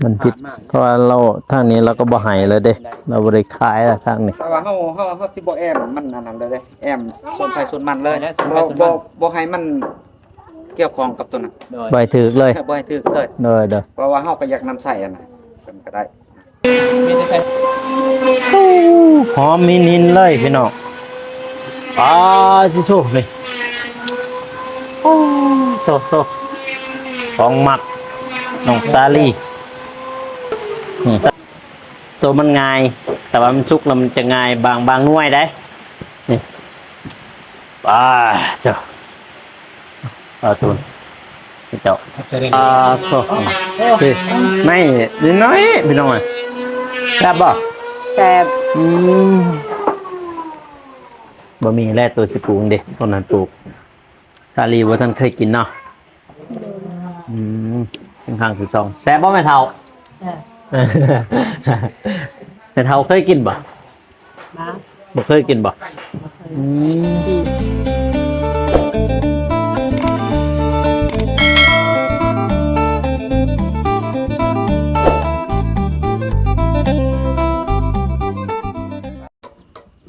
ມັນຜິດ ເພາະວ່າລາວ ທາງນີ້ລາວກໍບໍ່ໃຫ້ແລ້ວເດ້ ລາວບໍ່ໄດ້ຂາຍແລ້ວທາງນີ້. ແຕ່ວ່າເຮົາ ເຮົາ ເຮົາຊິບໍ່ແອ້ມມັນອັນນັ້ນເລີຍເດ້ ແອ້ມສ່ວນໃຜສ່ວນມັນເລີຍ ແລ້ວສ່ວນໃຜສ່ວນມັນ ບໍ່ ບໍ່ໃຫ້ມັນກ່ຽວຂ້ອງກັບຕົວນັ້ນ ໂດຍ ບໍ່ໃຫ້ຖືກເລີຍ ບໍ່ໃຫ້ຖືກເລີຍ ໂດຍ ໂດຍ ເພາະວ່າເຮົາກໍຢາກນຳໃຊ້ຫັ້ນນະ ເພິ່ນກໍໄດ້ ມີແຕ່ໃສ່ ຫອມຫີນໆເລີຍພີ່ນ້ອງ. ປາດຕິໂທ ນີ້ ໂອ້ ໂຕ ໂຕ ຂອງມັກນ້ອງສາລີ. ອືມ ໂຕມັນງ່າຍ ແຕ່ວ່າມັນສຸກແລ້ວມັນຈະງ່າຍ ບາງ ບາງໜ່ວຍໄດ໋ ນີ້ ປາດເຈົ້າ ປາດໂທ້ ເຈົ້າ ອາ ໂທ້ ນີ້ ນ້ອຍໆ ພີ່ນ້ອງເອີຍ ແຊບບໍ່? ແຊບ ອືມ ບໍ່ມີແລ້ວ ໂຕຊິປູກເດ້ ໂຕນັ້ນປູກ ສາລີບໍ່ທັນເຄີຍກິນເນາະ. ອືມ ເປັນຄັ້ງທີສອງ ແຊບບໍ່ແມ່ເຖົ້າ? ແຊບ ແມ່ເຖົ້າເຄີຍກິນບໍ່? ບໍ່ ບໍ່ເຄີຍກິນບໍ່? ບໍ່ເຄີຍ ອືມ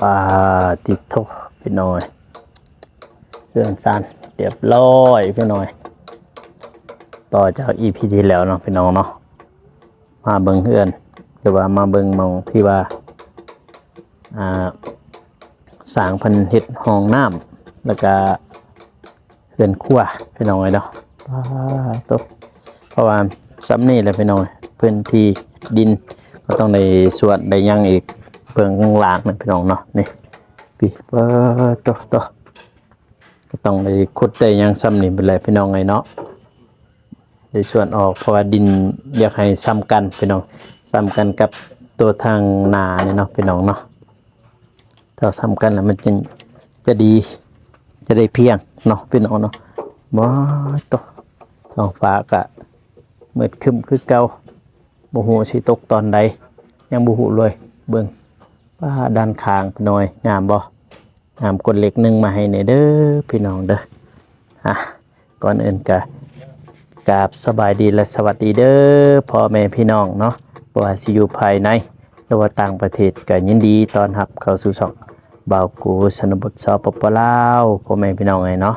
ປາດຕິໂທ ພີ່ນ້ອງເອີຍ ເຮືອນຊານຮຽບຮ້ອຍພີ່ນ້ອງເອີຍ. ຕໍ່ຈາກອີພີທີ່ແລ້ວເນາະ ພີ່ນ້ອງເນາະ ມາເບິ່ງເຮືອນ ຫຼືວ່າມາເບິ່ງໝ່ອງທີ່ວ່າ ອ່າ ຊ່າງເພິ່ນເຮັດຫ້ອງນ້ຳ ແລ້ວກະ ເຮືອນຄົວພີ່ນ້ອງເອີຍເນາະ. ປາດໂທ້ ເພາະວ່າສ່ຳນີ້ແຫຼະພີ່ນ້ອງ ພື້ນທີ່ດິນກໍຕ້ອງໄດ້ສວດໄດ້ຫຍັງອີກ ເບື້ອງລ່າງນັ້ນພີ່ນ້ອງເນາະ ນີ້ ປີ ປາດໂທ້ ໂທ້ ກໍຕ້ອງໄດ້ຂຸດໄດ້ຫຍັງສ່ຳນີ້ເບິດແຫຼະພີ່ນ້ອງເອີຍເນາະ ໄດ້ສວດອອກ ເພາະວ່າດິນຢາກໃຫ້ສ່ຳກັນພີ່ນ້ອງ ສ່ຳກັນກັບຕົວທາງໜ້ານີ້ເນາະ ພີ່ນ້ອງເນາະ. ຖ້າສ່ຳກັນແລ້ວມັນຈະ ຈະດີ ຈະໄດ້ພຽງເນາະ ພີ່ນ້ອງເນາະ. ປາດໂທ້ ທ້ອງຟ້າກະມືດຄຶ້ມຄືເກົ່າ ບໍ່ຮູ້ຊິຕົກຕອນໃດ ຍັງບໍ່ຮູ້ເລີຍ. ເບິ່ງ ປາ ດ້ານຂ້າງພີ່ນ້ອງ ງາມບໍ່? ງາມ ກົດເລກໜຶ່ງມາໃຫ້ແດ່ເດີພີ່ນ້ອງເດີ. ອ່າ ກ່ອນອື່ນກະກາບສະບາຍດີ ແລະ ສະຫວັດດີເດີພໍ່ແມ່ພີ່ນ້ອງເນາະ ບໍ່ວ່າຊິຢູ່ພາຍໃນ ຫຼືວ່າຕ່າງປະເທດ ກໍຍິນດີຕ້ອນຮັບເຂົ້າສູ່ຊ່ອງບ່າວກູ ຊະນະບົດ ສປປ ລາວ ພໍ່ແມ່ພີ່ນ້ອງເອີຍເນາະ.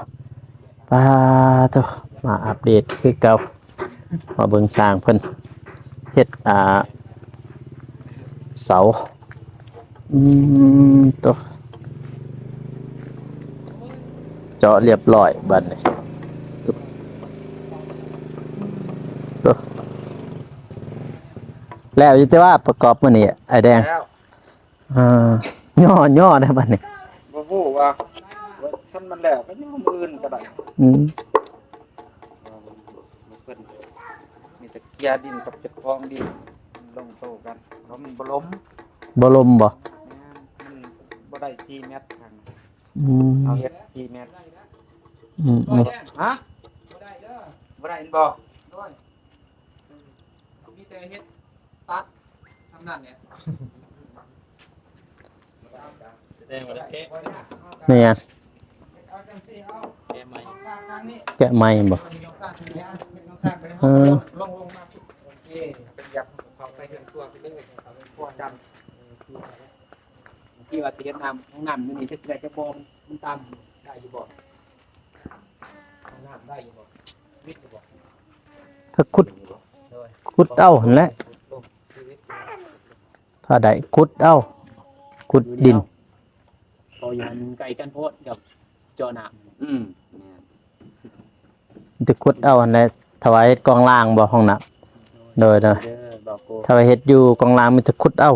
ປາດໂທ້ ມາອັບເດດຄືເກົ່າ ມາເບິ່ງຊ່າງເພິ່ນເຮັດ ອ່າ ເສົາ ອືມ ໂຕ ເຈາະລຽບຮ້ອຍບາດນີ້ ໂຕ ແລ້ວຢູ່ແຕ່ວ່າປະກອບມື້ນີ້ອ້າຍແດງ ແລ້ວ ອ່າ ຍໍ ຍໍໄດ້ບັດນີ້ ບໍ່ຮູ້ວ່າ ຄັນມັນແລ້ວກໍຍໍມື້ອື່ນກໍໄດ້ ອືມ ເພິ່ນມີແຕ່ເກຍດິນກັບເຈົ້າຂອງດິນລົງໂຕກັນ ມັນບໍ່ລົມ ບໍ່ລົມບໍ່? ແມ່ນ ມັນບໍ່ໄດ້ສີ່ແມັດທາງ ອືມ ເຮົາເຮັດສີ່ແມັດ ອືມໆ ຮະ ບໍ່ໄດ້ເດີ ບໍ່ໄດ້ແມ່ນບໍ່? ໂດຍ ມີແຕ່ເຮັດຕັດ ສ່ຳນັ້ນແຫຼະ ແມ່ນຫຍັງ? ແກະໄມ້ບໍ່? ເອີ ທີ່ວ່າຊິເຮັດນ້ຳ ຫ້ອງນ້ຳຢູ່ນີ້ ຈັກຊິໄດ້ຈັກບໍ່? ມັນຕ່ຳ ໄດ້ຢູ່ບໍ່? ຫ້ອງນ້ຳໄດ້ຢູ່ບໍ່? ວິດຢູ່ບໍ່? ຖ້າຂຸດ ໂດຍ ຂຸດເອົາຫັ້ນແຫຼະ ຂຸດລົງ ຄືວິດ ຖ້າໄດ້ຂຸດເອົາ ຂຸດດິນ ພໍຢູ່ຫັ້ນໄກກັນໂພດກັບເຈາະນ້ຳ ອືມ ແມ່ນ ມີແຕ່ຂຸດເອົາຫັ້ນແຫຼະ ຖ້າວ່າເຮັດກອງລ່າງບໍ່ ຫ້ອງນ້ຳ ໂດຍ ໂດຍ ເດີ ບໍ່ໂກ ຖ້າວ່າເຮັດຢູ່ກອງລ່າງມີແຕ່ຂຸດເອົາ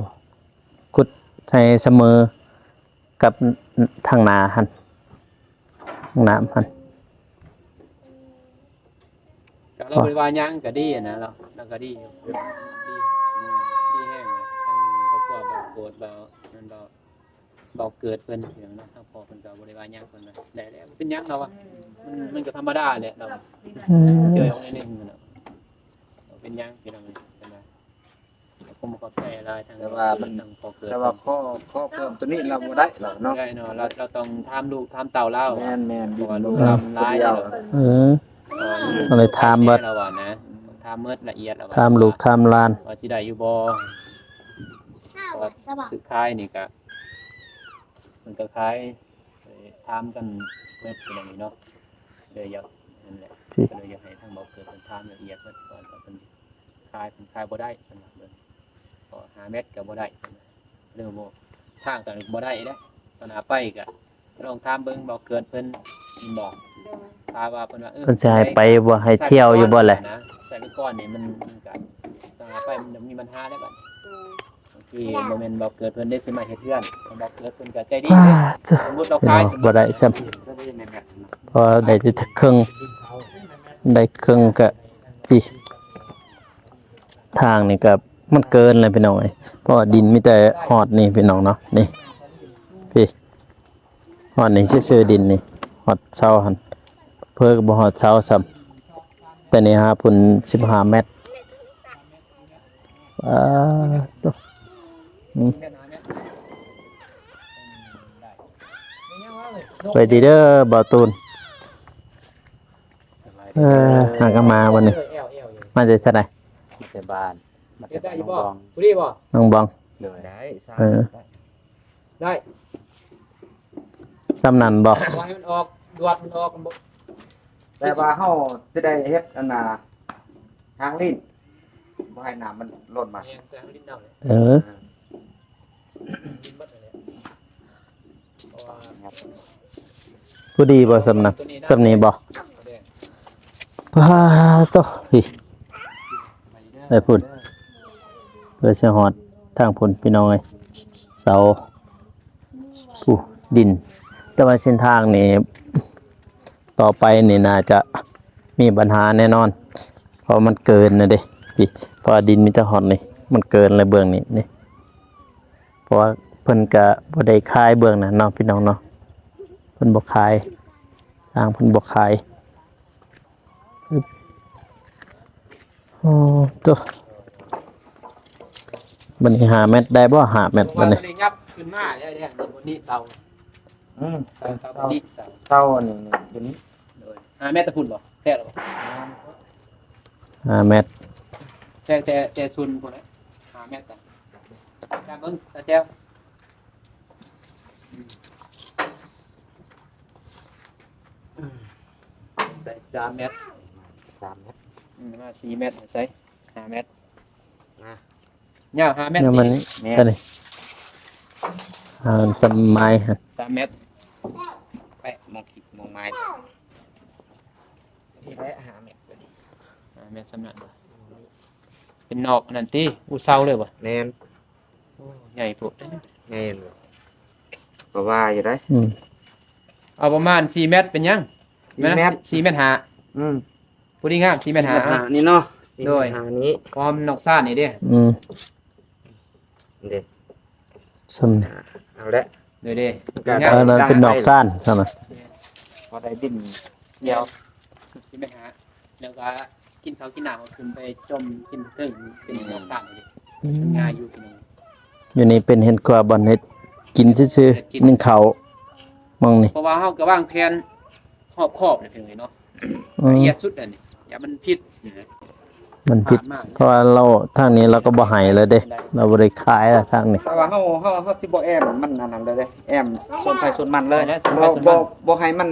ຂຸດໃຫ້ສະເໝີກັບທາງໜ້າຫັ້ນ ຫ້ອງນ້ຳຫັ້ນ ກໍລາວບໍ່ໄດ້ວ່າຫຍັງ ກໍດີນະ ລາວ ລາວກໍດີຢູ່ ດີ ດີແຮງ ທາງຄອບຄົວບ່າວໂກດ ບ່າວນັ້ນ ບ່າວ ບ່າວເກີດເພິ່ນ ພີ່ນ້ອງເນາະ ທາງພໍ່ເພິ່ນກໍບໍ່ໄດ້ວ່າຫຍັງ ເພິ່ນວ່າໄດ້ແລ້ວ ບໍ່ເປັນຫຍັງ ລາວວ່າ ອືມ ມັນ ມັນກໍທຳມະດາແຫຼະ ລາວວ່າ ອືມ ເຈີອອກໜ້ອຍໜຶ່ງ ເນາະ ບໍ່ເປັນຫຍັງ ພີ່ນ້ອງເອີຍ ເພິ່ນວ່າ ກໍບໍ່ຂອບໃຈຫຼາຍ ທາງ ແຕ່ວ່າມັນ ທາງພໍ່ເກີດ ແຕ່ວ່າ ເພິ່ນ ຂໍ້ ຂໍ້ເພີ່ມໂຕນີ້ລາວບໍ່ໄດ້ ລາວເນາະ ບໍ່ໄດ້ເນາະ ລາວ ລາວຕ້ອງຖາມລູກຖາມເຕົ້າລາວ ແມ່ນໆ ເພາະວ່າລູກລາວມັນຫຼາຍ ເອີ ເອີ ກໍເລີຍຖາມວ່າ ລາວວ່ານະ າມເໝິດລະອຽດແລ້ວວ່າ ຖາມລູກຖາມຫຼານ ວ່າຊິໄດ້ຢູ່ບໍ່. ເພາະວ່າຊື້ຂາຍນີ້ກະ ເພິ່ນກະຂາຍ ເອີ ຖາມກັນເໝິດ ເປັນຫຍັງນີ້ເນາະ ເລີຍຢາກ ນັ້ນແຫຼະ ກະເລີຍຢາກໃຫ້ທາງເບົາເກີດເພິ່ນຖາມລະອຽດເໝິດກ່ອນ ວ່າເພິ່ນຂາຍ ເພິ່ນຂາຍບໍ່ໄດ້ ເພິ່ນວ່າເບິ່ງ ເພາະຫ້າແມັດກະບໍ່ໄດ້ ເພິ່ນວ່າ ເລີຍບໍ່ ທາງກະບໍ່ໄດ້ເດ້ ຕອນໜ້າໄປກະ ລອງຖາມເບິ່ງ ເບົາເກີດເພິ່ນ ແມ່ນບໍ່ ໂດຍ ຖ້າວ່າເພິ່ນວ່າ ເອີ ເພິ່ນຊິໃຫ້ໄປບໍ່ ໃຫ້ທ່ຽວຢູ່ບໍ່ແຫຼະ ໃຊ້ໄປກ່ອນນີ້ ມັນ ມັນກະ ຕອນໜ້າໄປມັນຈະມີບັນຫາແລ້ວບັດນີ້ ໂດຍ ບາງທີບໍ່ແມ່ນເບົາເກີດເພິ່ນເດ້ຊິມາເຮັດເຮືອນ ເບົາເກີດເພິ່ນກະໃຈດີ ອ່າ ເດ້ ສົມມຸດເຮົາຂາຍ ບໍ່ໄດ້ຊ້ຳ ເພາະໄດ້ແຕ່ເຄິ່ງ ໄດ້ເຄິ່ງກະ ອີ ທາງນີ້ກະມັນເກີນແລ້ວພີ່ນ້ອງເອີຍ ເພາະວ່າດິນມີແຕ່ຮອດນີ້ພີ່ນ້ອງເນາະ ນີ້ ພີ້ ຮອດນີ້ຊື່ໆ ດິນນີ້ ຮອດເສົາຫັ້ນ ເພີກະບໍ່ຮອດເສົາຊ້ຳ ແຕ່ນີ້ຫາພຸ້ນສິບຫ້າແມັດ ປາດໂທ້ ອືມ ໄປດີເດີບ່າວຕູນ ເອີ ຫາກະມາບັດນີ້ ມາແຕ່ໃສ? ມາແຕ່ບ້ານ ມາແຕ່ບ້ານໜອງບອງ ໜອງບອງ ໂດຍ ໄດ້ ເອີ ໄດ້ ສ່ຳນັ້ນບໍ່? ບໍ່ໃຫ້ມັນອອກ ດວດມັນອອກ ແຕ່ວ່າເຮົາຊິໄດ້ເຮັດອັນນ່າ ທາງລີ້ນ ບໍ່ໃຫ້ນ້ຳມັນລົ້ນມາ ແມ່ນ ໃສ່ທາງລີ້ນເອົາເລີຍ ເອີ ເອີ ພໍດີບໍ່ສ່ຳນັ້ນ ສ່ຳນີ້ບໍ່? ປາດໂທ້ ພີ້ ໄປພຸ້ນ ເພື່ອຊິຮອດທາງພຸ້ນພີ່ນ້ອງເອີຍ ເສົາ ຜູ້ດິນ ແຕ່ວ່າເສັ້ນທາງນີ້ ຕໍ່ໄປນີ້ໜ້າຈະມີບັນຫາແນ່ນອນ ເພາະມັນເກີນນະເດ້ ເພາະວ່າດິນມີແຕ່ຮອດນີ້ ມັນເກີນແລ້ວເບື້ອງນີ້ນີ້ ເພາະວ່າເພິ່ນກະບໍ່ໄດ້ຂາຍເບື້ອງນັ້ນເນາະ ພີ່ນ້ອງເນາະ ເພິ່ນບໍ່ຂາຍ ຊ່າງເພິ່ນບໍ່ຂາຍ. ໂອ້ ໂຕ ບັດນີ້ຫ້າແມັດໄດ້ບໍ່? ຫ້າແມັດບັດນີ້ ຍັບຂຶ້ນມາແລ້ວ ນີ້ເສົາ ອືມ ເສົາ ເສົານີ້ ເສົາ ເສົາອັນນີ້ ໂດຍ ຫ້າແມັດຕະພຸ້ນບໍ່? ແທ້ແລ້ວບໍ່? ຫ້າແມັດ ແທ້ ແຕ່ ແຕ່ຊຸນພຸ້ນແຫຼະ ຫ້າແມັດ ຕາມເບິ່ງ ຕາແຈ້ວ. ໃສ່ສາມແມັດ ສາມແມັດ ອືມ ມາສີ່ແມັດ ໃສ່ຫ້າແມັດ ມາ ຍາວຫ້າແມັດ ຍາວມານີ້ ນີ້ ຕົວນີ້ ເອົາສະໄໝ ສາມແມັດ ແປະມອງ ມອງໄມ້ ນີ້ແຫຼະ ຫ້າແມັດ ຫ້າແມັດ ສ່ຳນັ້ນ ເປັນນອກອັນນັ້ນຕິ ອູເຊົາເລີຍບໍ່? ແມ່ນ ໂອ້ ໃຫຍ່ໂພດເດ້ ແມ່ນ ກໍວ່າຢູ່ໄດ໋ ອືມ ເອົາປະມານສີ່ແມັດ ເປັນຫຍັງ? ສີ່ແມັດ ສີ່ແມັດຫ້າ ອືມ ພໍດີງາມ ສີ່ແມັດຫ້າ ສີ່ແມັດຫ້ານີ້ເນາະ ໂດຍ ສີ່ແມັດຫ້ານີ້ ຄວາມນອກຊານນີ້ເດ້ ອືມ ເດ້ ສ່ຳນີ້ ເອົາແຫຼະ ໂດຍເດ້ ອັນນັ້ນເປັນນອກຊານ ຊັ້ນນະ ພໍໄດ້ດິນ ດຽວ ສີ່ແມັດຫ້າ ແລ້ວກໍ ກິນເຂົ້າກິນນ້ຳກໍຂຶ້ນໄປຈົ່ມກິນເທິງ ເປັນ ອືມ ນອກຊານເດ້ ອືມ ມັນງ່າຍຢູ່ພີ່ນ້ອງ ຢູ່ນີ້ເປັນເຮືອນຄົວ ບ່ອນເຮັດກິນຊື່ໆ ເຮັດກິນ ໜຶ້ງເຂົ້າ ໝ່ອງນີ້ ເພາະວ່າເຮົາກໍວາງແຜນຮອບຄອບເລີຍພີ່ນ້ອງເນາະ ອືມ ລະອຽດສຸດແລ້ວນີ້ ຢ່າມັນຜິດນີ້ນະ ມັນຜິດ ຜ່ານມາ ເພາະວ່າລາວ ທາງນີ້ລາວກໍບໍ່ໃຫ້ແລ້ວເດ້ ລາວບໍ່ໄດ້ຂາຍແລ້ວທາງນີ້ ແຕ່ວ່າເຮົາ ເຮົາ ເຮົາຊິບໍ່ແອ້ມມັນອັນນັ້ນເລີຍເດ້ ແອ້ມສ່ວນໃຜສ່ວນມັນເລີຍ ແມ່ນແຫຼະ ສ່ວນໃຜສ່ວນມັນ ບໍ່ ບໍ່ໃຫ້ມັນ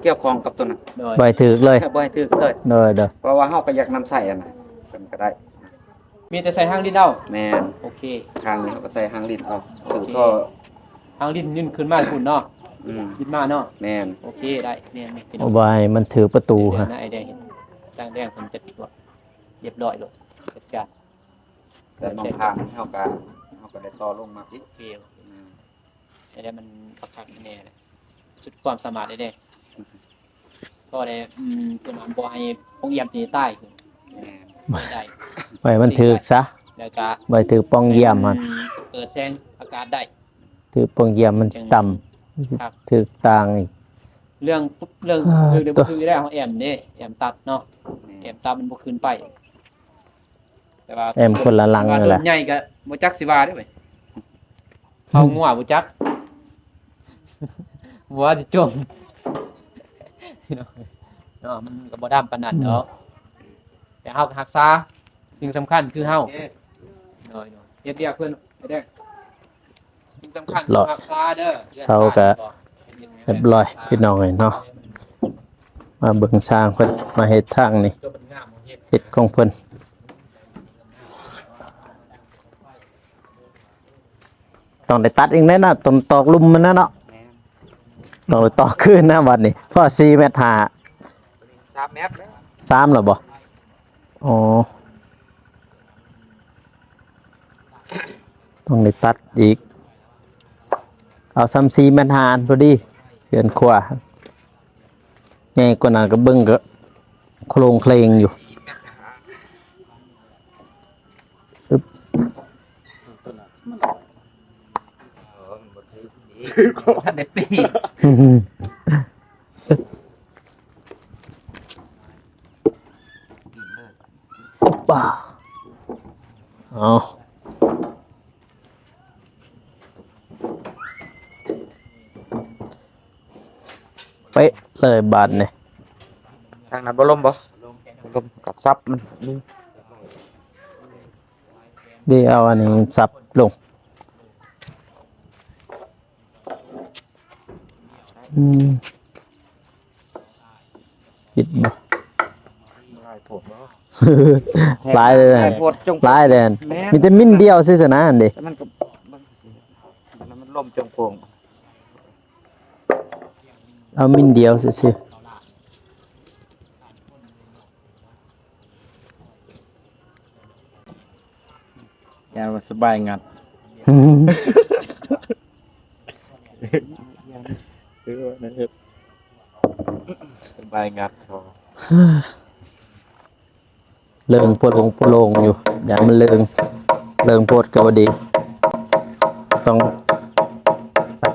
ກ່ຽວຂ້ອງກັບຕົວນັ້ນ ໂດຍ ບໍ່ໃຫ້ຖືກເລີຍ ບໍ່ໃຫ້ຖືກເລີຍ ໂດຍ ໂດຍ ເພາະວ່າເຮົາກໍຢາກນຳໃຊ້ຫັ້ນນະ ເພິ່ນກໍໄດ້ ມີແຕ່ໃສ່ຮາງລິ້ນເອົາ ແມ່ນ ໂອເຄ ທາງນີ້ເຮົາກໍໃສ່ຮາງລິ້ນເອົາ ໂອເຄ ຊື້ທໍ່ ຮາງລິ້ນຍື່ນຂຶ້ນມາພຸ້ນເນາະ ອືມ ຂຶ້ນມາເນາະ ແມ່ນ ໂອເຄ ໄດ້ ແມ່ນໆ ເອົາໄວ້ມັນຖືກປະຕູຫັ້ນ ໄດ້ ໄດ້ ຕາງແດງເພິ່ນຈັດລຽບຮ້ອຍໂລດ ຈັດການ ແຕ່ມອງທາງນີ້ເຮົາກໍ ເຮົາກໍໄດ້ຕໍ່ລົງມາອີກ ໂອເຄ ອືມ ແຕ່ມັນຄັກໆແນ່ແຫຼະ ສຸດຄວາມສາມາດເດ້ ພໍໄດ້ ອືມ ເພິ່ນວ່າບໍ່ໃຫ້ປ່ອງຢ້ຽມຕົວນີ້ຕາຍ ແມ່ນ ໄດ້ ໄວ້ມັນຖືກຊະ ແລ້ວກະ ໄວ້ຖືກປ່ອງຢ້ຽມຫັ້ນ ເປີດແສງອາກາດໄດ້ ຖືກປ່ອງຢ້ຽມມັນຊິຕ່ຳ ຄັບ ຖືກຕ່າງອີກ ເລື່ອງ ເລື່ອງ ອ່າ ຖືກຫຼືບໍ່ຖືກໄດ້ ເຮົາແອ້ມເດ້ ແອ້ມຕັດເນາະ ແອ້ມຕັດມັນບໍ່ຂຶ້ນໄປ ແຕ່ວ່າແອ້ມຄົນລະຫຼັງ ແຕ່ວ່າ ນັ້ນແຫຼະ ຕົ້ນໃຫຍ່ກໍບໍ່ຈັກຊິວ່າເດ້ ເຂົ້າງົວບໍ່ຈັກ ບໍ່ວ່າຊິຈົ່ມ ເນາະ ມັນກໍບໍ່ດຳປານນັ້ນດອກ ອືມ ແຕ່ເຮົາກໍຮັກສາ ສິ່ງສຳຄັນຄືເຮົາ ໂດຍໆ ເຮັດວຽກເພິ່ນໄດ້ ສິ່ງສຳຄັນຄືຮັກສາເດີ ເຊົາກໍຮຽບຮ້ອຍພີ່ນ້ອງເອີຍເນາະ. ມາເບິ່ງຊ່າງເພິ່ນມາເຮັດທາງນີ້ ເຮັດຂອງເພິ່ນ. ຕ້ອງໄດ້ຕັດອີກແນ່ນະ ຕ້ອງຕອກລຸ່ມມັນນະເນາະ ແມ່ນ ຕ້ອງໄດ້ຕອກຄືນນະບັດນີ້ ເພາະສີ່ແມັດຫ້າ ສາມແມັດແລ້ວ ສາມແລ້ວບໍ່? ອໍ ຕ້ອງໄດ້ຕັດອີກ ເອົາສ່ຳສີ່ແມັດຫ້າ ພໍດີ ເຮືອນຄົວ ໃຫຍ່ກວ່ານັ້ນກໍເບິ່ງກໍໂຄລງເຄລງຢູ່. ອຶບ ບໍ່ທັນໄດ້ປີນ ໂອປາ ເອົາ ເປະເລີຍບາດນີ້. ທາງນັ້ນບໍ່ລົມບໍ່? ບໍ່ລົມ ກັບສັບມັນ ນີ້ ເດ ເອົາອັນນີ້ສັບລົງ. ອືມ ຜິດບໍ່? ຫຼາຍໂພດບໍ່? ຫຼາຍເລີຍ ຫຼາຍໂພດ ຫຼາຍເລີຍ ແມ່ນ ມີແຕ່ມິ້ນດຽວຊື່ໆນະ ອັນເດ ແຕ່ມັນກໍ ມັນລົມຈົງໂປ່ງ ເອົາມິ້ນດຽວຊື່ໆ. ຢ້ານວ່າສະບາຍງັດ ຄືວ່ານັ້ນເຮັດ ສະບາຍງັດພໍ ເລີງໂພດໂພດໂລງຢູ່ ຢ້ານມັນເລີງ ເລີງໂພດກໍບໍ່ດີ ຕ້ອງ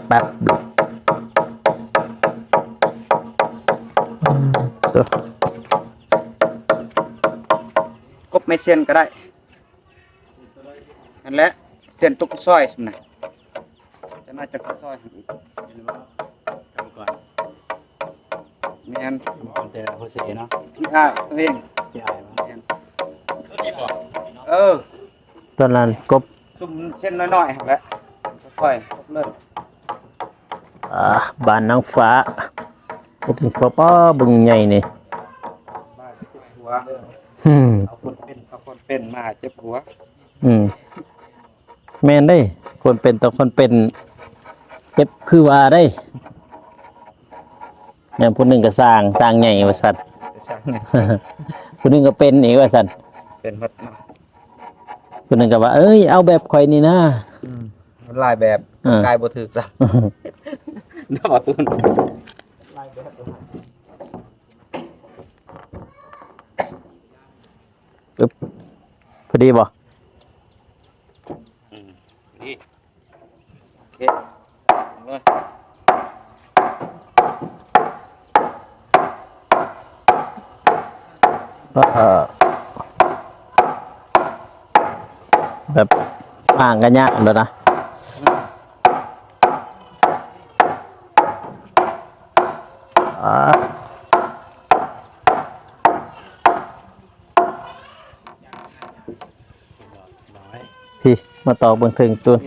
ແປັບໆ. ກົບໄມ້ເສັ້ນກໍໄດ້ ນັ້ນແຫຼະ ເສັ້ນຕຸກກະຊອຍຊັ້ນນະ ຈະໜ້ອຍຈະກະຊອຍໃຫ້ອີກ ແມ່ນ ແຕ່ໂຮເຊເນາະ ພີອາຕົວເອງ ພີອາ ແມ່ນ ເອີ ຕອນນັ້ນກົບ ຊຸມເສັ້ນນ້ອຍໆຫັ້ນແຫຼະ ກະຊອຍກົບເລີຍ. ອ່າ ບ້ານນາງຟ້າ ເຮັດເປັນຄົວ ປ້າ ເບິ່ງໃຫຍ່ນີ້ ບ້ານເຈັບຫົວ ອືມ ເອົາຄົນເປັນ ເອົາຄົນເປັນມາເຈັບຫົວ ອືມ ແມ່ນເດ້ ຄົນເປັນຕໍ່ຄົນເປັນ ເຈັບຄືວ່າເດ້ ແມ່ນຜູ້ໜຶ່ງກໍສ້າງ ສ້າງໃຫຍ່ວ່າຊັ້ນ ຜູ້ໜຶ່ງກໍເປັນອີກວ່າຊັ້ນ ເປັນໝົດເນາະ ຜູ້ໜຶ່ງກໍວ່າ ເອີຍ ເອົາແບບຂ້ອຍນີ້ນາ ອືມ ມັນຫຼາຍແບບ ເອີ ກາຍບໍ່ຖືກຊ້ຳ ເນາະ ຫຼາຍແບບ ອຶບ ພໍດີບໍ່? ອືມ ນີ້ ໂອເຄ ເອີ ແບບ ອ່າງກໍຍາກແລ້ວນະ ອ່າ. ພີ້ ມາຕອກເບິ່ງເທິງຕູນ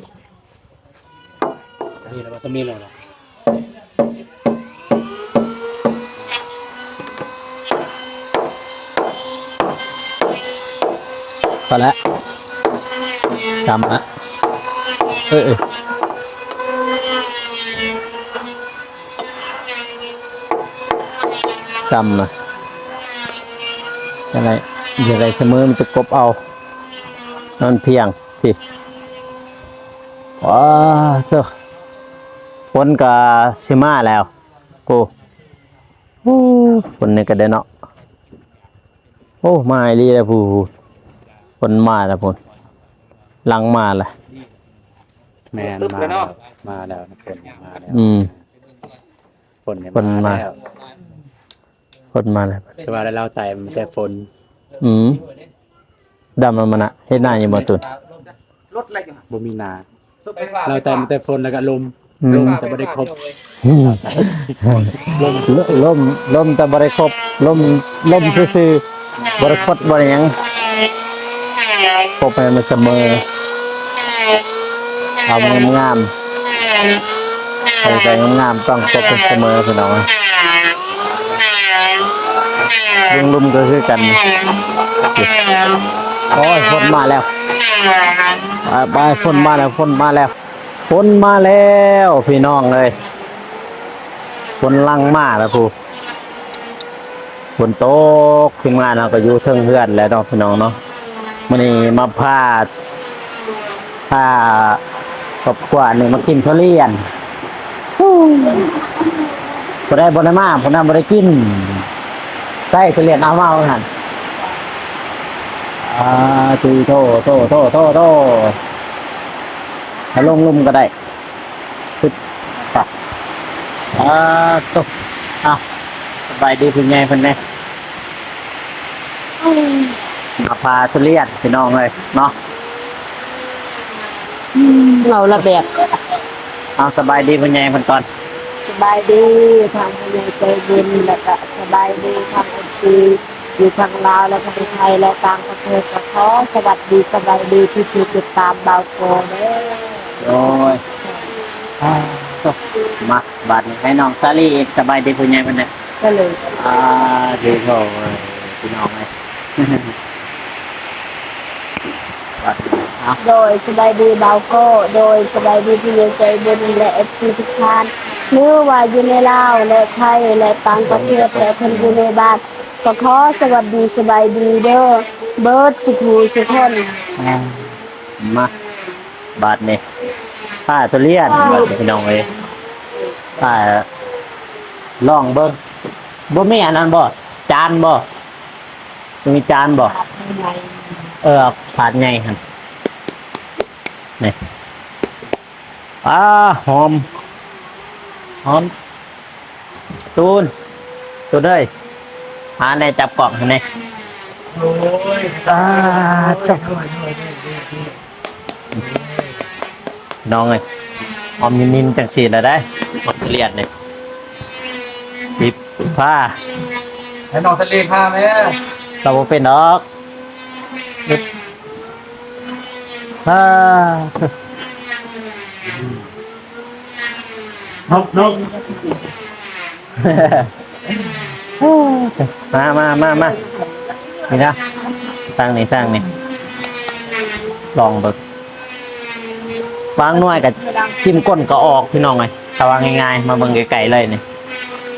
ນີ້ລະວ່າຊຳນີ້ແລ້ວເນາະ ພໍແລ້ວ ຈຳລະ ເອີ ເອີ. ຈຳນະ ຈັ່ງໃດ ຈັ່ງໃດສະເໝີ ມີແຕ່ກົບເອົາ ມັນພຽງ ພີ້ ວ້າ ໂທ້ ຝົນກະຊິມາແລ້ວ ໂອ້ ໂອ້ ຝົນນີ້ກະໄດ້ເນາະ ໂອ້ ມາອີ່ຫຼີແລ້ວ ຜູ້ ຝົນມາແລ້ວພຸ້ນ ຫຼັງມາແລ້ວ ແມ່ນ ມາແລ້ວ ມາແລ້ວ ຝົນມາແລ້ວ ອືມ ຝົນມາແລ້ວ ຝົນມາແລ້ວ ແຕ່ວ່າລາວຕາຍມາແຕ່ຝົນ ອືມ ດຳລະມັນນະ ເຮັດນາຢູ່ບໍ່ຕູນ? ບໍ່ມີນາ ລາວຕາຍມາແຕ່ຝົນ ແລ້ວກໍລົມ ອືມ ລົມແຕ່ບໍ່ໄດ້ຄົບ ອືມ ລົມ ລົມ ລົມແຕ່ບໍ່ໄດ້ຄົບ ລົມ ລົມຊື່ໆ ບໍ່ໄດ້ຄົດບໍ່ໄດ້ຫຍັງ ຄົບໃຫ້ມັນສະເໝີ ເອົາງາມໆ ໃສ່ໃສ່ງາມໆ ຕ້ອງຄົບໃຫ້ສະເໝີ ພີ່ນ້ອງ. ເບິ່ງລຸ່ມກໍຄືກັນ. ໂອ້ຍ ຝົນມາແລ້ວ ໄປໆ ຝົນມາແລ້ວ ຝົນມາແລ້ວ ຝົນມາແລ້ວ ພີ່ນ້ອງເອີຍ ຝົນຫຼັ່ງມາແລ້ວພຸ້ນ. ຝົນຕົກ ທີມງານເຮົາກໍຢູ່ເທິງເຮືອນແລ້ວເນາະ ພີ່ນ້ອງເນາະ. ມື້ນີ້ມາພາ ພາຄອບຄົວນີ້ມາກິນທຸລຽນ. ຜູ້ໃດບໍ່ໄດ້ມາ ຜູ້ນັ້ນບໍ່ໄດ້ກິນ. ໃສ່ທຸລຽນເອົາມາວ່າຊັ້ນ. ອາ ຕິໂທ ໂທ ໂທ ໂທ ໂທ ເອົາລົງລຸ່ມກໍໄດ້. ປະ ອາ ໂຕ ເອົາ ສະບາຍດີຜູ້ໃຫຍ່ເພິ່ນແດ່. ມາພາທຸລຽນ ພີ່ນ້ອງເອີຍເນາະ. ອືມ ເວົ້າລະແບບ. ເອົາ ສະບາຍດີຜູ້ໃຫຍ່ເພິ່ນກ່ອນ. ສະບາຍດີທາງຜູ້ໃຫຍ່ໃຈບຸນ ແລ້ວກະສະບາຍດີທາງເອັຟຊີ ຢູ່ທາງລາວ ແລະ ທາງໄທ ແລະ ຕ່າງປະເທດ ກໍຂໍສະຫວັດດີສະບາຍດີທີ່ຕິດຕາມບ່າວໂກເດີ. ໂດຍ ອາ ມາ ບາດນີ້ໃຫ້ນ້ອງສາລີອີກ ສະບາຍດີຜູ້ໃຫຍ່ເພິ່ນແດ່. ກໍເລີຍ ອາ ດີໂທ ເອີຍ ພີ່ນ້ອງເອີຍ. ໂດຍ ສະບາຍດີບ່າວໂກ ໂດຍ ສະບາຍດີຜູ້ໃຫຍ່ໃຈບຸນ ແລະ ເອັຟຊີທຸກທ່ານ ຫຼືວ່າຢູ່ໃນລາວ ແລະ ໄທ ແລະ ຕ່າງປະເທດ ແລະ ເພິ່ນຢູ່ໃນບ້ານ ກໍຂໍສະຫວັດດີສະບາຍດີເດີ ເບິດສູ່ຜູ້ສູ່ຄົນ. ອາ ມາ ບາດນີ້ ພາທຸລຽນ ບາດນີ້ ພີ່ນ້ອງເອີຍ ພາລອງເບິ່ງ. ບໍ່ມີອັນນັ້ນບໍ່? ຈານບໍ່? ມີຈານບໍ່? ເອີ ຖາດໃຫຍ່ຫັ້ນ ນີ້. ອາ ຫອມ ຫອມ. ຕູນ ຕູນເອີຍ ຫາແດ່ ຈັບກ້ອງໃຫ້ແດ່. ໂອ້ຍ ອາ ນ້ອງເອີຍ ຫອມນິນໆ ຈັ່ງຊີ້ລະໄດ໋ ໝາກທຸລຽນນີ້. ສິບ ພາ ໃຫ້ນ້ອງສາລີພາແມ້. ລາວບໍ່ເປັນດອກ. ອາ ນົກ ນົກ ມາ ມາ ມາ ມາ ນີ້ນະ ຕັ້ງນີ້ ຕັ້ງນີ້ ລອງເບິ່ງ. ບາງໜ່ວຍກໍຈິ້ມກົ້ນກໍອອກ ພີ່ນ້ອງເອີຍ ຖ້າວ່າງ່າຍໆ ມາເບິ່ງໃກ້ໆ ເລີຍນີ້.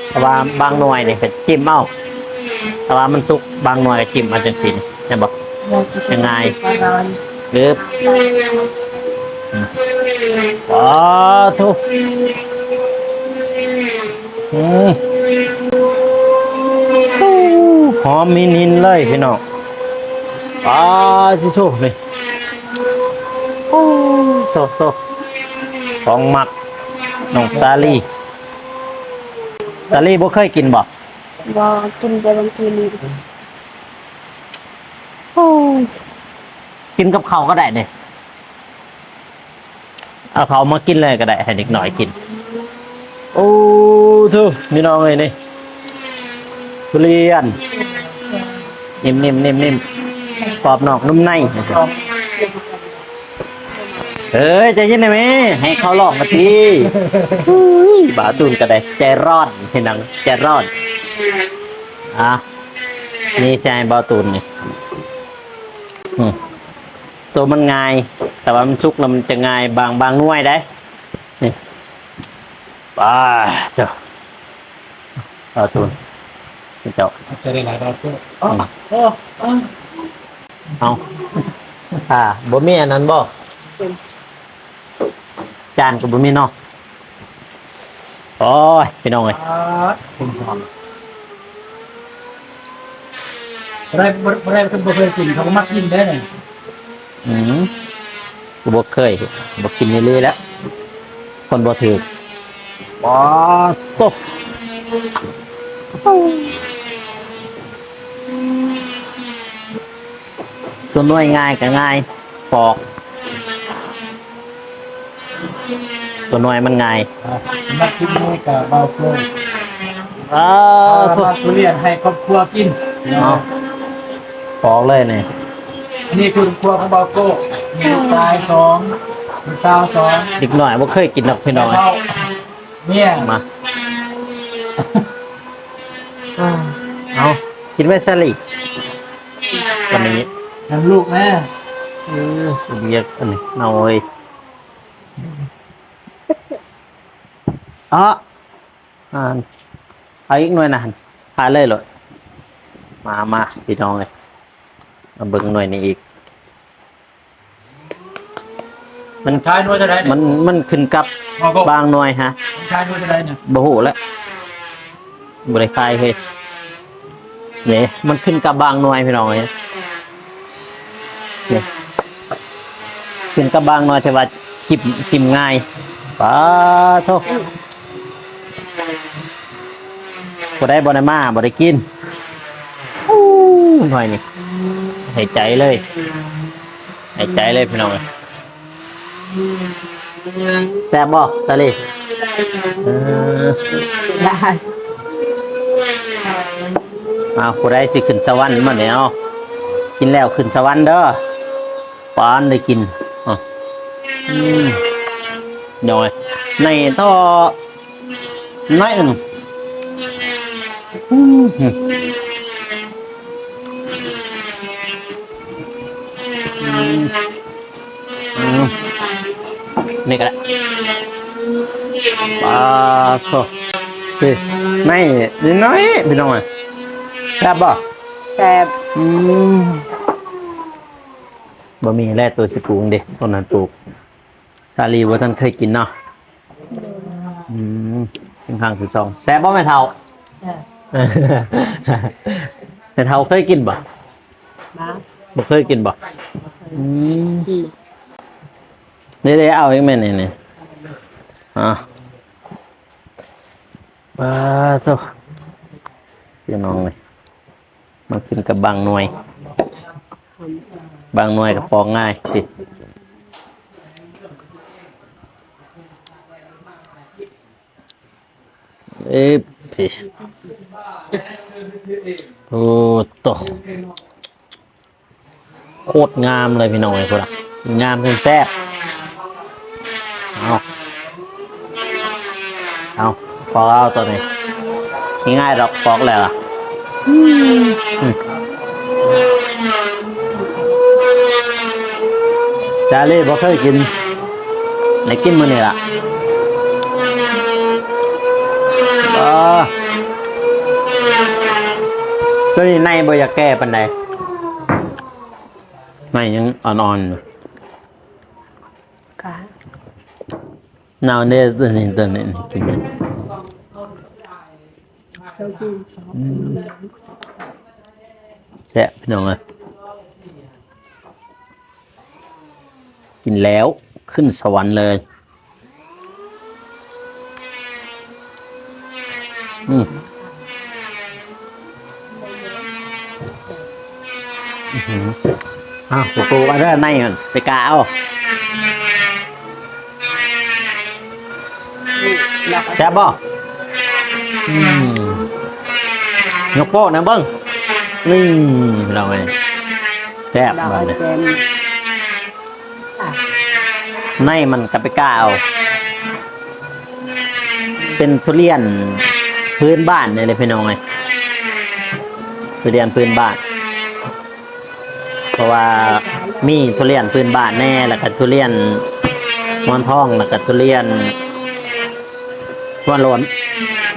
ແຕ່ວ່າບາງໜ່ວຍນີ້ກໍຈິ້ມເອົາ ແຕ່ວ່າມັນສຸກ ບາງໜ່ວຍກໍຈິ້ມເອົາຈັ່ງຊີ້ນີ້ ເຫັນບໍ່? ງ່າຍໆ ອືມ ອໍ ໂທ້ ອືມ ຫອມຫີນໆ ເລີຍ ພີ່ນ້ອງ. ປາ ຊິໂທ້ ນີ້ ໂອ້ ໂທ້ໆ ຂອງມັກ ນ້ອງສາລີ. ສາລີບໍ່ເຄີຍກິນບໍ່? ບໍ່ ກິນແຕ່ບາງທີນີ້. ໂອ້ ກິນກັບເຂົ້າກໍໄດ້ເດ້ ເອົາເຂົ້າມາກິນເລີຍກໍໄດ້ ໃຫ້ເດັກນ້ອຍກິນ. ໂອ້ ໂທ້ ພີ່ນ້ອງເອີຍ ນີ້ ທຸລຽນ ນິ້ມໆໆໆ ກອບນອກນຸ່ມໃນ. ເອີຍ ໃຈເຢັນແດ່ແມ່ ໃຫ້ເຂົາລອງກັນຕິ. ອຸ້ຍ ບ່າວຕູນກໍໄດ້ໃຈຮ້ອນ ເຮັດຫຍັງໃຈຮ້ອນ. ອ່າ ນີ້ໃສ່ບ່າວຕູນນີ້. ອືມ ໂຕມັນງ່າຍ ແຕ່ວ່າມັນສຸກແລ້ວມັນຈະງ່າຍ ບາງ ບາງໜ່ວຍໄດ໋ ນີ້. ປາເຈົ້າ ບ່າວຕູນ ເຈົ້າ ຂອບໃຈຫຼາຍໆ ບ່າວຕູນ. ອືມ ເອົາ ອ່າ ບໍ່ມີອັນນັ້ນບໍ່? ຈານກໍບໍ່ມີເນາະ. ໂອ້ຍ ພີ່ນ້ອງເອີຍ ອ່າ ບໍ່ໄດ້ ບໍ່ໄດ້ ບໍ່ເຄີຍກິນ ເຂົາກໍມັກກິນເດ້ນີ້. ອືມ ບໍ່ເຄີຍ ບໍ່ກິນອີ່ຫຼີແຫຼະ ຄົນບໍ່ຖືກ. ປາໂຕ ຕົວໜ່ວຍງ່າຍກໍງ່າຍ ປອກ ຕົວໜ່ວຍມັນງ່າຍ. ອ່າ ມາກິນນີ້ກໍເບົາໂພດ. ເອີ ມາທຸລຽນໃຫ້ຄອບຄົວກິນເນາະ. ປອກເລີຍນີ້. ອັນນີ້ຄືຄົວຂອງບ່າວໂກ້ ມີລູກຊາຍສອງ ມີສາວສອງ. ເດັກນ້ອຍບໍ່ເຄີຍກິນດອກພີ່ນ້ອງ. ເມຍ ມາ ເອົາ ກິນໄວ້ຊາລີ ວັນນີ້ ນຳລູກແມ່. ເອີ ເວຍກອັນນີ້ເນົ່າເອີຍ. ເອາະ ອ່າ ເອົາອີກໜ່ວຍນະ ຫາເລີຍໂລດ. ມາ ມາ ພີ່ນ້ອງເອີຍ ມາເບິ່ງໜ່ວຍນີ້ອີກ. ມັນຂາຍໜ່ວຍເທົ່າໃດນີ້? ມັນ ມັນຂຶ້ນກັບ ເອົາບໍ່ ບາງໜ່ວຍຮະ. ມັນຂາຍໜ່ວຍເທົ່າໃດນີ້? ບໍ່ຮູ້ແຫຼະ ບໍ່ໄດ້ຂາຍເຮີ້ຍ. ນີ້ ມັນຂຶ້ນກັບບາງໜ່ວຍພີ່ນ້ອງເອີຍ. ນີ້ ຂຶ້ນກັບບາງໜ່ວຍ ແຕ່ວ່າກິນ ກິນງ່າຍ. ປາໂທ້ ຜູ້ໃດບໍ່ໄດ້ມາ ບໍ່ໄດ້ກິນ. ໂອ້ ໜ່ວຍນີ້ ໃຫ້ໃຈເລີຍ ໃຫ້ໃຈເລີຍພີ່ນ້ອງເອີຍ. ແຊບບໍ່ ສາລີ? ເອີ ໄດ້. ອ້າວ ຜູ້ໃດຊິຂຶ້ນສະຫວັນບັດນີ້ ເອົາ ກິນແລ້ວຂຶ້ນສະຫວັນເດີ. ປານໄດ້ກິນ ອະ ອືມ ນ້ອຍ ໃນທໍ່ ໜ້ອຍໜຶ່ງ. ອືມ ອືມ ອືມ ນີ້ກໍໄດ້. ປາໂທ້ ນີ້ ນ້ອຍໆ ພີ່ນ້ອງເອີຍ. ແຊບບໍ່? ແຊບ. ອືມ ບໍ່ມີແລ້ວ ໂຕຊິປູກເດ້ ໂຕນັ້ນປູກ. ສາລີບໍ່ທັນເຄີຍກິນເນາະ. ອືມ ເປັນຄັ້ງທີສອງ. ແຊບບໍ່ແມ່ເຖົ້າ? ແຊບ. ແມ່ເຖົ້າເຄີຍກິນບໍ່? ບໍ່ ບໍ່ເຄີຍກິນບໍ່? ບໍ່ເຄີຍ. ອືມ ອືມ ນີ້ເດ້ ເອົາອີກແມ່ນນີ້ ນີ້ ອາ ປາໂທ້ ພີ່ນ້ອງເອີຍ. ມັນຂຶ້ນກັບບາງໜ່ວຍ ບາງໜ່ວຍກໍປອກງ່າຍຕິ. ເອີ ໂອ້ໂຕ ໂຄດງາມເລີຍພີ່ນ້ອງເອີຍ ພຸ້ນນະ ງາມແຊບ. ເອົາ ເອົາ ປອກເອົາໂຕນີ້ ງ່າຍໆດອກ ປອກແລ້ວອະ. ອືມ ສາລີບໍ່ເຄີຍກິນ ໄດ້ກິນມື້ນີ້ລະ. ເອີ ໂຕນີ້ໃນບໍ່ຢາກແກ່ປານໃດ ໃນຍັງອ່ອນໆຢູ່. ກະ ໜາວເດ້ ໂຕນີ້ ໂຕນີ້ກິນໄດ້. ອືມ ແຊບພີ່ນ້ອງເອີຍ ກິນແລ້ວຂຶ້ນສະຫວັນເລີຍ. ອືມ ອືຫື ອ້າວ ໂກໂກ້ ເອົາເດີ ໃນມັນໄປກະເອົາ. ແຊບບໍ່? ອືມ ຍົກໂປ້ແດ່ເບິ່ງ ນີ້ ພີ່ນ້ອງເອີຍ ແຊບບາດນີ້. ໃນມັນກໍໄປກະເອົາ ເປັນທຸລຽນພື້ນບ້ານນີ້ແຫຼະພີ່ນ້ອງເອີຍ ທຸລຽນພື້ນບ້ານ ເພາະວ່າມີທຸລຽນພື້ນບ້ານແດ່ ແລ້ວກໍທຸລຽນໝອນທອງ ແລ້ວກໍທຸລຽນ ຫົວໂລ້ນ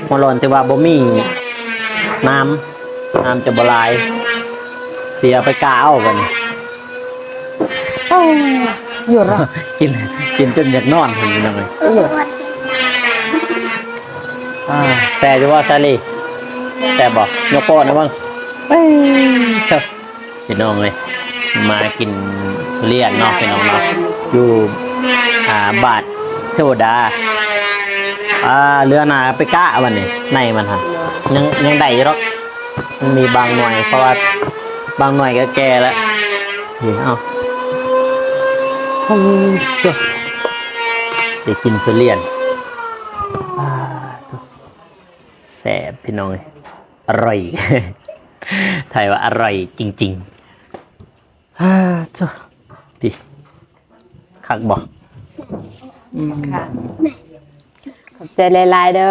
ຫົວໂລ້ນທີ່ວ່າບໍ່ມີນ້ຳ ນ້ຳຈະບໍ່ຫຼາຍ ຊິເອົາໄປກະເອົາບັດນີ້. ເອີ ຢູ່ລະ ກິນ ກິນຈົນຢາກນອນພຸ້ນພີ່ນ້ອງເອີຍ. ເອີ ອ່າ ແຊບຢູ່ບໍ່ສາລີ? ແຊບບໍ່? ຍົກໂປ້ນະເບິ່ງ. ເອີ ເອີ. ພີ່ນ້ອງເອີຍ ມາກິນທຸລຽນເນາະ ພີ່ນ້ອງເນາະ ຢູ່ ອ່າ ບ້ານເທວະດາ. ອ່າ ເຫຼືອໜ້າໄປກະບັດນີ້ ໃນມັນຫັ້ນ ຍັງ ຍັງໄດ້ຢູ່ດອກ ມັນມີບາງໜ່ວຍ ເພາະວ່າບາງໜ່ວຍກໍແກ່ແລ້ວ. ນີ້ ເອົາ ໂອ້ ໄດ້ກິນທຸລຽນ ອ່າ ແຊບ ພີ່ນ້ອງເອີຍ. ອະຮ່ອຍ ໄທວ່າອະຮ່ອຍຈິງ ອ່າ ໂທ້ ພີ່ ຄັກບໍ່? ອືມ ຄ່ະ ຂອບໃຈຫຼາຍໆເດີ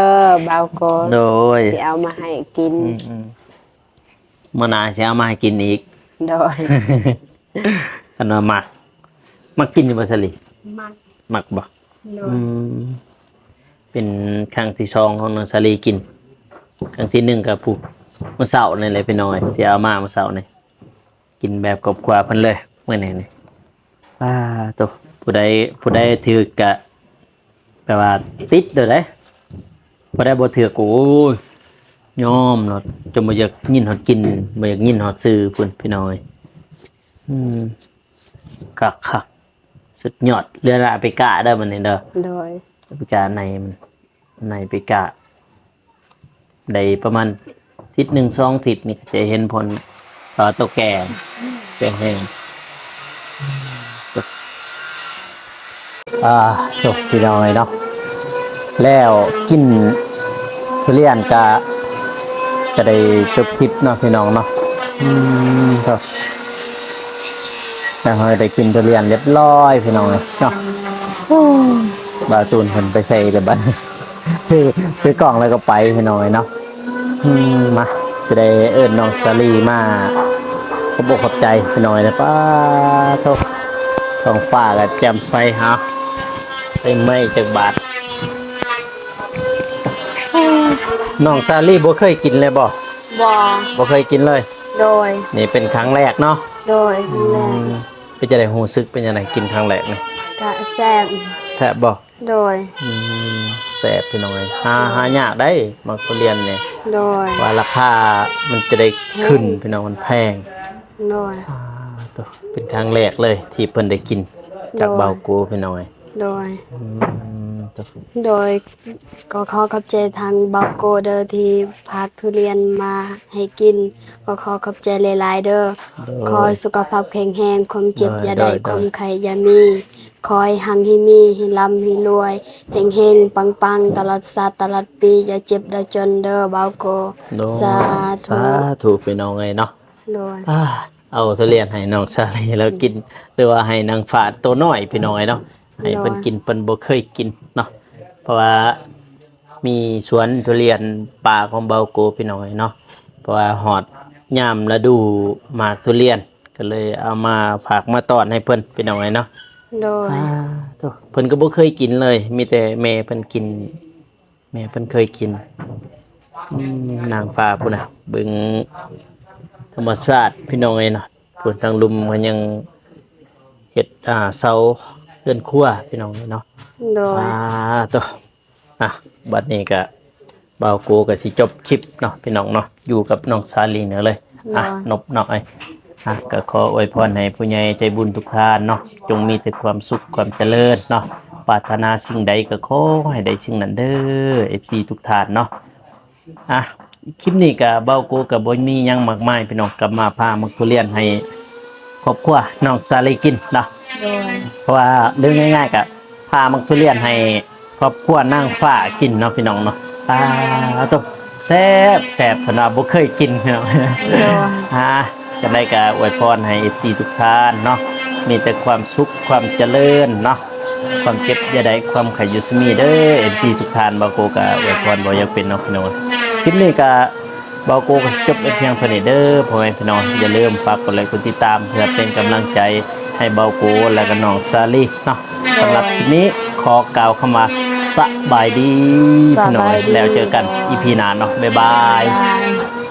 ບ່າວໂກ ໂດຍ ທີ່ເອົາມາໃຫ້ກິນ ອືມໆ ມື້ໜ້າຊິເອົາມາໃຫ້ກິນອີກ ໂດຍ ຄັນວ່າມັກ ມັກກິນຢູ່ບໍ່ສາລີ? ມັກ ມັກບໍ່? ໂດຍ ອືມ ເປັນຄັ້ງທີສອງຂອງນ້ອງສາລີກິນ ຄັ້ງທີໜຶ່ງກໍຜູ້ ມື້ເຊົ້ານີ້ແຫຼະພີ່ນ້ອງເອີຍ ທີ່ເອົາມາມື້ເຊົ້ານີ້ ກິນແບບຄອບຄົວເພິ່ນເລີຍມື້ນີ້ນີ້ ອ່າ ໂຕ ຜູ້ໃດ ຜູ້ໃດຖືກກະແປວ່າຕິດໂດຍເດ້ ຜູ້ໃດບໍ່ຖືກກໍ ໂອ້ຍ ຍອມເນາະ ຈົນບໍ່ຢາກຍິນຮອດກິນ ບໍ່ຢາກຍິນຮອດຊື່ພຸ້ນ ພີ່ນ້ອງເອີຍ ອືມ ຄັກໆ ສຸດຍອດ ເຫຼືອລາເປກາເດີບັດນີ້ເດີ ໂດຍ ລາເປກາໃນມັນ ໃນປີກາ ໄດ້ປະມານທິດໜຶ່ງສອງທິດນີ້ ຈະເຫັນຜົນ ເອີ ໂຕແກ່ ແກ່ແຮງ ອ່າ ໂຕ ພີ່ນ້ອງເອີຍເນາະ ແລ້ວກິນທຸລຽນກະ ກະໄດ້ຈົບຄລິບເນາະ ພີ່ນ້ອງເນາະ ອືມ ໂຕ ແລ້ວເຮົາໄດ້ກິນທຸລຽນຮຽບຮ້ອຍ ພີ່ນ້ອງເອີຍເນາະ ບ່າວຕູນເພິ່ນໄປໃສແລ້ວບັດ ຖື ຖືກ້ອງແລ້ວກໍໄປ ພີ່ນ້ອງເອີຍເນາະ ອືມ ມາ ຊິໄດ້ເອີ້ນນ້ອງສາລີມາ ຂອບອົກຂອບໃຈ ພີ່ນ້ອງເອີຍເນາະ ປາໂທ ທ້ອງຟ້າກໍແຈ່ມໃສ ເຮົາ ໄດ້ໄມ້ຈັກບາດ ນ້ອງສາລີບໍ່ເຄີຍກິນເລີຍບໍ່? ບໍ່ ບໍ່ເຄີຍກິນເລີຍ ໂດຍ ນີ້ເປັນຄັ້ງແລກເນາະ ໂດຍ ອືມ ຄັ້ງແລກ ເປັນຈັ່ງໃດ ຮູ້ສຶກເປັນຈັ່ງໃດ ກິນຄັ້ງແລກນີ້? ກະແຊບ ແຊບບໍ່? ໂດຍ ອືມ ແຊບພີ່ນ້ອງເອີຍ ຫາ ຫາຍາກໄດ໋ ໝາກທຸລຽນນີ້ ໂດຍ ວ່າລາຄາມັນຈະໄດ້ຂຶ້ນ ແພງ ພີ່ນ້ອງ ມັນແພງ ໂດຍ ອ່າ ໂຕ ເປັນຄັ້ງແລກເລີຍທີ່ເພິ່ນໄດ້ກິນຈາກ ໂດຍ ບ່າວໂກ ພີ່ນ້ອງເອີຍ ໂດຍ ອືມ ໂຕ ໂດຍ ກໍຂໍຂອບໃຈທາງບ່າວໂກເດີ ທີ່ຝາກທຸລຽນມາໃຫ້ກິນ ກໍຂໍຂອບໃຈຫຼາຍໆເດີ ໂດຍ ຂໍໃຫ້ສຸຂະພາບແຂງແຮງ ຄວາມເຈັບ ໂດຍ ຢ່າໄດ້ ໂດຍ ໂດຍ ຄວາມໄຂ້ຢ່າມີ ຂໍໃຫ້ຮັ່ງໃຫ້ມີ ໃຫ້ລ່ຳໃຫ້ລວຍ ເຮັງໆ ປັງໆ ຕະຫຼອດຊາດຕະຫຼອດປີ ຢ່າເຈັບຢ່າຈົນເດີບ່າວໂກ ໂດຍ ສາທຸ ສາທຸ ພີ່ນ້ອງເອີຍເນາະ ໂດຍ ອ່າ ເອົາທຸລຽນໃຫ້ນ້ອງສາລີລາວກິນ ຫຼືວ່າໃຫ້ນາງຟ້າໂຕນ້ອຍ ພີ່ນ້ອງເອີຍເນາະ ໃຫ້ເພິ່ນ ໂດຍ ກິນ ເພິ່ນບໍ່ເຄີຍກິນເນາະ ເພາະວ່າມີສວນທຸລຽນປ່າຂອງບ່າວໂກ ພີ່ນ້ອງເອີຍເນາະ ເພາະວ່າຮອດຍາມລະດູໝາກທຸລຽນ ກໍເລີຍເອົາມາຝາກມາຕ້ອນໃຫ້ເພິ່ນ ພີ່ນ້ອງເອີຍເນາະ ໂດຍ ອ່າ ໂຕ ເພິ່ນກໍບໍ່ເຄີຍກິນເລີຍ ມີແຕ່ແມ່ເພິ່ນກິນ ແມ່ເພິ່ນເຄີຍກິນ ອືມ ນາງຟ້າພຸ້ນນະ ເບິ່ງທຳມະຊາດ ພີ່ນ້ອງເອີຍເນາະ ພຸ້ນທາງລຸ່ມເພິ່ນຍັງເຮັດ ອ່າ ເສົາເຮືອນຄົວ ພີ່ນ້ອງເອີຍເນາະ ໂດຍ ອ່າ ໂຕ ອ່ະ ບັດນີ້ກະ ບ່າວໂກກໍຊິຈົບຄລິບເນາະ ພີ່ນ້ອງເນາະ ຢູ່ກັບນ້ອງສາລີນີ້ເລີຍ ໂດຍ ອ່ະ ນົບເນາະ ເອີຍ ອ່ະ ກໍຂໍອວຍພອນໃຫ້ຜູ້ໃຫຍ່ໃຈບຸນທຸກທ່ານເນາະ ຈົ່ງມີແຕ່ຄວາມສຸກຄວາມຈະເລີນເນາະ ປາດຖະໜາສິ່ງໃດກໍຂໍໃຫ້ໄດ້ສິ່ງນັ້ນເດີ ເອັຟຊີ ທຸກທ່ານເນາະ ອ່ະ ຄລິບນີ້ກໍບ່າວໂກກໍບໍ່ມີຫຍັງມາກມາຍ ພີ່ນ້ອງ ກໍມາຜ່າໝາກທຸລຽນໃຫ້ຄອບຄົວນ້ອງສາລີກິນເນາະ ໂດຍ ເພາະວ່າເລື່ອງງ່າຍໆກໍ ຜ່າໝາກທຸລຽນໃຫ້ຄອບຄົວນາງຟ້າກິນເນາະ ພີ່ນ້ອງເນາະ ອ່າ ໂຕ ແຊບໆ ເພິ່ນວ່າບໍ່ເຄີຍກິນ ພີ່ນ້ອງ ໂດຍ ອ່າ ຈັ່ງໃດກໍອວຍພອນໃຫ້ເອັຟຊີທຸກທ່ານເນາະ ມີແຕ່ຄວາມສຸກຄວາມຈະເລີນເນາະ ຄວາມເຈັບຢ່າໄດ້ ຄວາມໄຂ້ຢ່າຊະມີເດີ ເອັຟຊີທຸກທ່ານ ບ່າວໂກກໍອວຍພອນບໍ່ຢາກເປັນເນາະ ພີ່ນ້ອງ ຄລິບນີ້ກໍ ບ່າວໂກກໍຊິຈົບໄວ້ພຽງເທົ່ານີ້ເດີ ພໍ່ແມ່ພີ່ນ້ອງ ຢ່າລືມຝາກກົດໄລກົດຕິດຕາມ ເພື່ອເປັນກຳລັງໃຈໃຫ້ບ່າວໂກ ແລະກໍນ້ອງສາລີເນາະ ສຳລັບຄລິບນີ້ຂໍກ່າວຄຳວ່າ ສະບາຍດີ ສະບາຍດີ ພີ່ນ້ອງ ແລ້ວເຈີກັນ ອີພີ ໜ້າເນາະ ບາຍບາຍ ບາຍບາຍ.